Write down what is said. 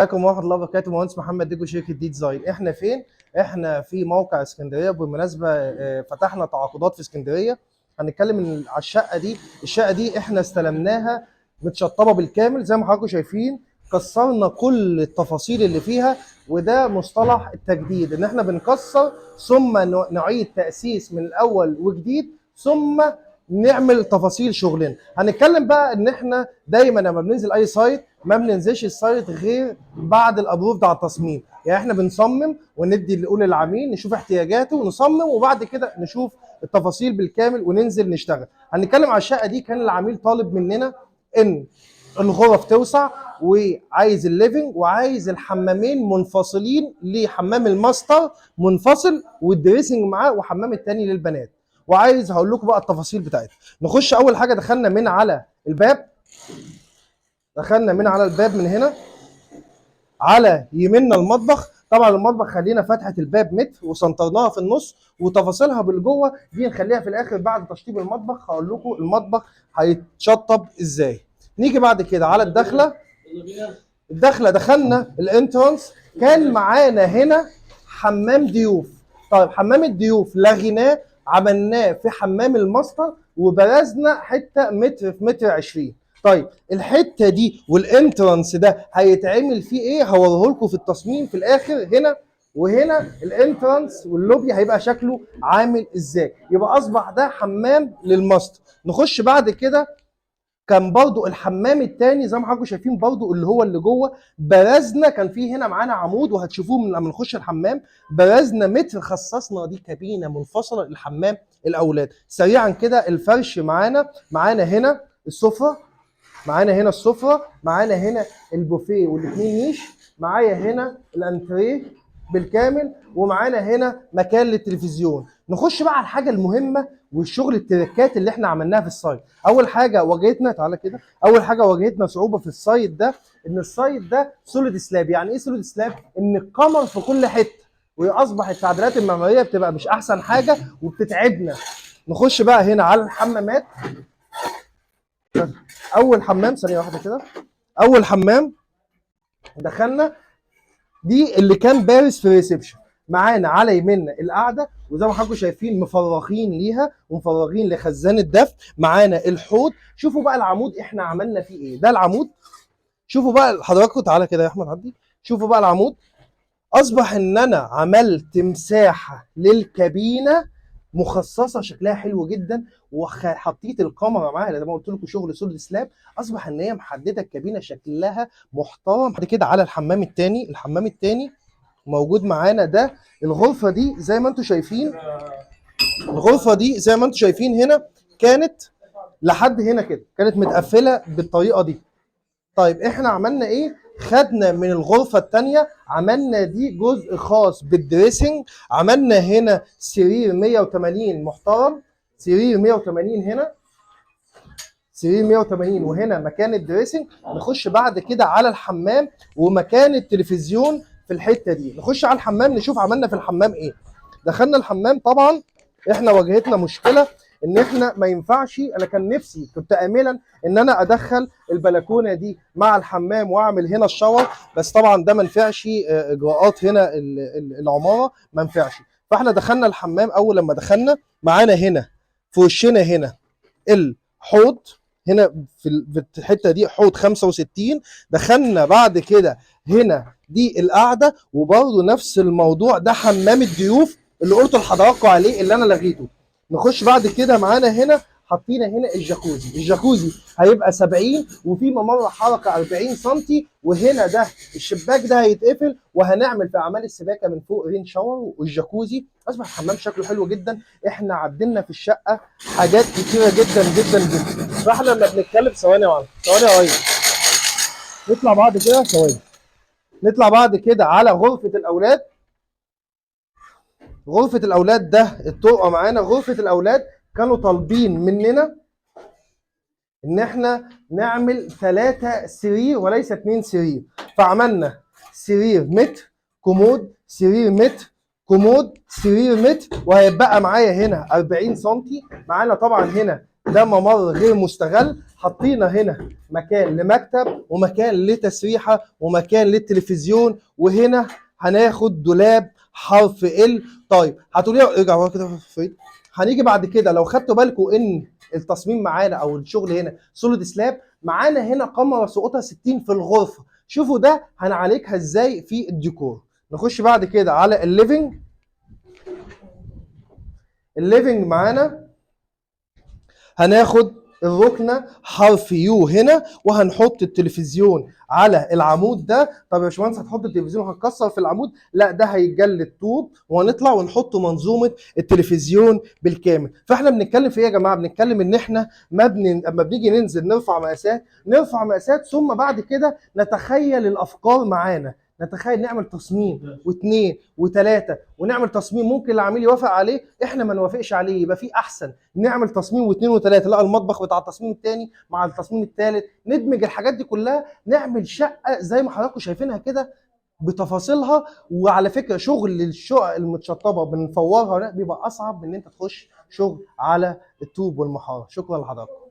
عليكم ورحمة الله وبركاته. مهندس محمد ديجو، شركة دي ديزاين. احنا فين؟ احنا في موقع اسكندريه. بالمناسبة فتحنا تعاقدات في اسكندريه. هنتكلم على الشقة دي. الشقة دي احنا استلمناها متشطبه بالكامل زي ما حضراتكم شايفين، كسرنا كل التفاصيل اللي فيها، وده مصطلح التجديد، ان احنا بنكسر ثم نعيد تاسيس من الاول وجديد، ثم نعمل تفاصيل شغلنا. هنتكلم بقى ان احنا دايما لما بننزل اي site ما بننزلش ال site غير بعد ال approve على التصميم. يعني احنا بنصمم وندي اللي نقول للعميل، نشوف احتياجاته ونصمم، وبعد كده نشوف التفاصيل بالكامل وننزل نشتغل. هنتكلم على الشقة دي. كان العميل طالب مننا ان الغرف توسع، وعايز ال living، وعايز الحمامين منفصلين، لحمام الماستر منفصل وال dressing معاه، وحمام التاني للبنات. وعايز هقول لكم بقى التفاصيل بتاعتها. نخش اول حاجه، دخلنا من على الباب، دخلنا من على الباب من هنا، على يميننا المطبخ. طبعا المطبخ خلينا فتحه الباب متر وسنطرناها في النص، وتفاصيلها بالجوه دي نخليها في الاخر بعد تشطيب المطبخ. هقول لكم المطبخ هيتشطب ازاي. نيجي بعد كده على الدخله. الدخلة دخلنا ال entrance، كان معانا هنا حمام ضيوف. طيب حمام الضيوف لغيناه، عملناه في حمام الماستر، وبرزنا حتة متر في متر 20. طيب الحتة دي وال entrance ده هيتعمل فيه ايه؟ هوريه لكم في التصميم في الاخر. هنا وهنا ال entrance وال lobby هيبقى شكله عامل ازاي. يبقى اصبح ده حمام للماستر. نخش بعد كده، كان برضو الحمام التاني زي ما حضراتكم شايفين برضو اللي هو اللي جوه، برزنا كان فيه هنا معانا عمود وهتشوفوه من لما نخش الحمام، برزنا متر، خصصنا دي كابينه منفصلة للحمام الاولاد. سريعا كده الفرش معانا هنا السفره، معانا هنا السفره، معانا هنا البوفيه والاثنين نيش، معايا هنا الانتريه بالكامل، ومعانا هنا مكان للتلفزيون. نخش بقى على الحاجة المهمة والشغل التركات اللي احنا عملناها في ال site. اول حاجة واجهتنا، تعالى كده، اول حاجة واجهتنا صعوبة في ال site ده ان ال site ده solid slab. يعني ايه solid slab؟ ان الكمر في كل حته، واصبح التعديلات المعمارية بتبقى مش احسن حاجة وبتتعبنا. نخش بقى هنا على الحمامات. اول حمام، ثانية واحدة كده، اول حمام دخلنا دي اللي كان بارز في ال reception. معانا على يميننا القعده، وزي ما حضراتكم شايفين مفرغين ليها ومفرغين لخزان الدفء. معانا الحوض. شوفوا بقى العمود احنا عملنا فيه ايه. ده العمود، شوفوا بقى حضراتكم، تعالى كده يا احمد عدي، شوفوا بقى العمود. اصبح ان انا عملت مساحة للكابينه مخصصة شكلها حلو جدا، وحطيت الكمره معاها زي ما قلت لكم شغل solid slab. اصبح ان هي محددة الكابينه شكلها محترم. بعد كده على الحمام الثاني. الحمام الثاني موجود معانا ده. الغرفة دي زي ما انتم شايفين، الغرفة دي زي ما انتم شايفين هنا كانت لحد هنا كده، كانت متقفله بالطريقة دي. طيب احنا عملنا ايه؟ خدنا من الغرفة الثانية عملنا دي جزء خاص بال dressing. عملنا هنا سرير 180 محترم، سرير 180 هنا، سرير 180، وهنا مكان ال dressing. نخش بعد كده على الحمام ومكان التلفزيون في الحتة دي. نخش على الحمام نشوف عملنا في الحمام ايه. دخلنا الحمام، طبعا احنا واجهتنا مشكلة ان احنا ما ينفعش، انا كان نفسي كنت املا ان انا ادخل البلكونه دي مع الحمام واعمل هنا ال shower، بس طبعا ده ما نفعش، اجراءات هنا العمارة ما نفعش. فاحنا دخلنا الحمام، اول لما دخلنا معانا هنا في وشنا هنا الحوض، هنا في الحتة دي حوض 65. دخلنا بعد كده هنا دي القعده، وبرده نفس الموضوع ده حمام الضيوف اللي قلت لحضراتكم عليه اللي انا لغيته. نخش بعد كده معانا هنا حطينا هنا الجاكوزي. الجاكوزي هيبقى 70 وفي ممر حركة 40 سم، وهنا ده الشباك ده هيتقفل، وهنعمل في اعمال السباكه من فوق rain shower والجاكوزي. اصبح الحمام شكله حلو جدا. احنا عدلنا في الشقة حاجات كتيرة جدا جدا جدا. فاحنا لما بنتكلم، ثواني يا معلم، ثواني يا ريس، نطلع بعد كده ثواني، نطلع بعد كده على غرفة الاولاد. غرفة الاولاد ده الطرقه معانا. غرفة الاولاد كانوا طالبين مننا ان احنا نعمل 3 سرير وليس 2 سرير، فعملنا سرير متر كومود، سرير متر كومود، سرير متر، وهيبقى معايا هنا 40 سم. معانا طبعا هنا ده ممر غير مستغل، حطينا هنا مكان لمكتب ومكان لتسريحه ومكان للتلفزيون، وهنا هناخد دولاب حرف ال. طيب هتقولي ارجع ورا كده فريد. هنيجي بعد كده لو خدتوا بالكم ان التصميم معانا او الشغل هنا solid slab، معانا هنا كمرة سقوطها 60 في الغرفة. شوفوا ده هنعالجها ازاي في الديكور. نخش بعد كده على ال living. ال living معانا هناخد الركنه حرف U هنا، وهنحط التلفزيون على العمود ده. طب يا باشمهندس هتحط التلفزيون وهتكسر في العمود؟ لا، ده هيتجلد طوب وهنطلع ونحط منظومة التلفزيون بالكامل. فاحنا بنتكلم في ايه يا جماعة؟ بنتكلم ان احنا مبني اما بنيجي ننزل نرفع مقاسات، نرفع مقاسات ثم بعد كده نتخيل الافكار معانا، نتخيل نعمل تصميم واثنين وثلاثة، ونعمل تصميم ممكن العميل يوافق عليه، احنا ما نوافقش عليه، يبقى في احسن نعمل تصميم واثنين وثلاثة، لا المطبخ بتاع التصميم الثاني مع التصميم الثالث، ندمج الحاجات دي كلها، نعمل شقه زي ما حضراتكم شايفينها كده بتفاصيلها. وعلى فكرة شغل الشقق المتشطبه بنفورها بيبقى اصعب من ان انت تخش شغل على الطوب والمحاره. شكرا لحضراتكم.